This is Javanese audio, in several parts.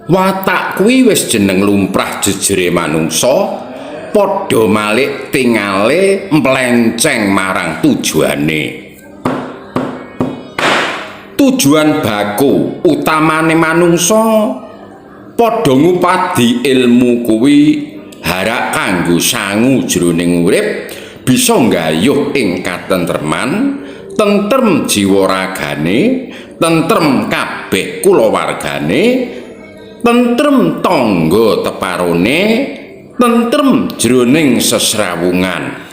Watak kuwi wis jeneng lumrah jejere manungsa, padha malik tingale mplenceng marang tujuane. Tujuan baku utamane manungsa padha ngupadi ilmu kuwi harak kanggo sangu jroning urip, bisa nggayuh ing katentreman, tentrem jiwa ragane, tentrem kabeh kulawargane, tentrem tangga teparone, tentrem jroning sesrawungan.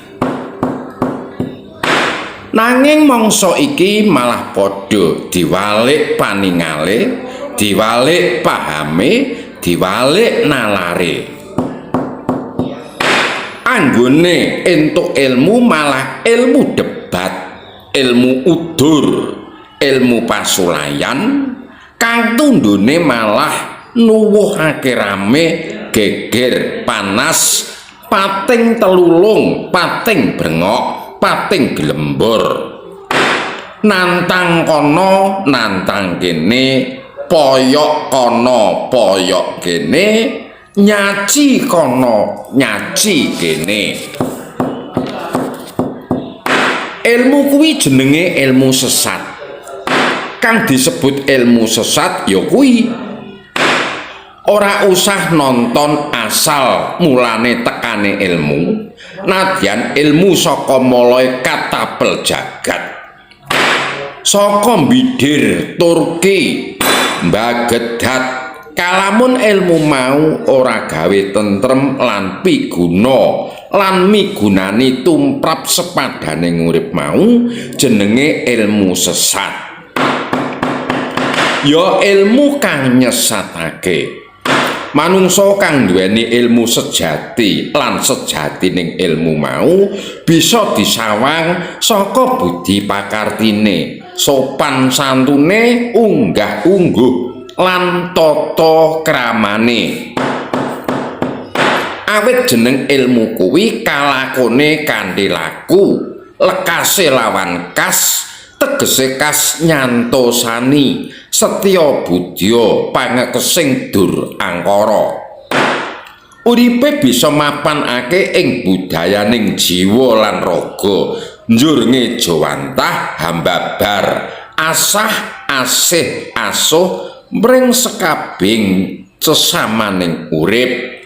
Nanging mangsa iki malah padha diwalik paningale, diwalik pahame, diwalik nalare. Anggone entuk ilmu malah ilmu debat, ilmu udur, ilmu pasulayan, kang tundhone malah nuwuhake rame, geger, panas, pating telulung, pating brengok, pating glembor. Nantang kono, nantang kene, poyok kono, poyok kene, nyaci kono, nyaci kene. Ilmu kuwi jenenge ilmu sesat. Kang disebut ilmu sesat ya kuwi ora usah nonton asal mulane tekane ilmu, nadyan ilmu saka malaikat tapel jagat, saka bidir Turki Baghdad, kalamun ilmu mau ora gawe tentrem lan piguna lan migunani tumrap sepadane urip mau jenenge ilmu sesat, ya ilmu kang nyesatake. Manungsa kang duweni ilmu sejati lan sejatining ilmu mau bisa disawang saka budi pakartine, sopan santune, unggah-ungguh lan tata kramane. Awit jeneng ilmu kuwi kalakone kanthi laku, lekase lawan kas, tegese kas nyantosani setya budya pangekesing dur angkara. Uripe bisa mapanake ing budayaning jiwa lan raga, njur ngejawantah hambabar asah asih asuh mring sekabehing sesamaning urip.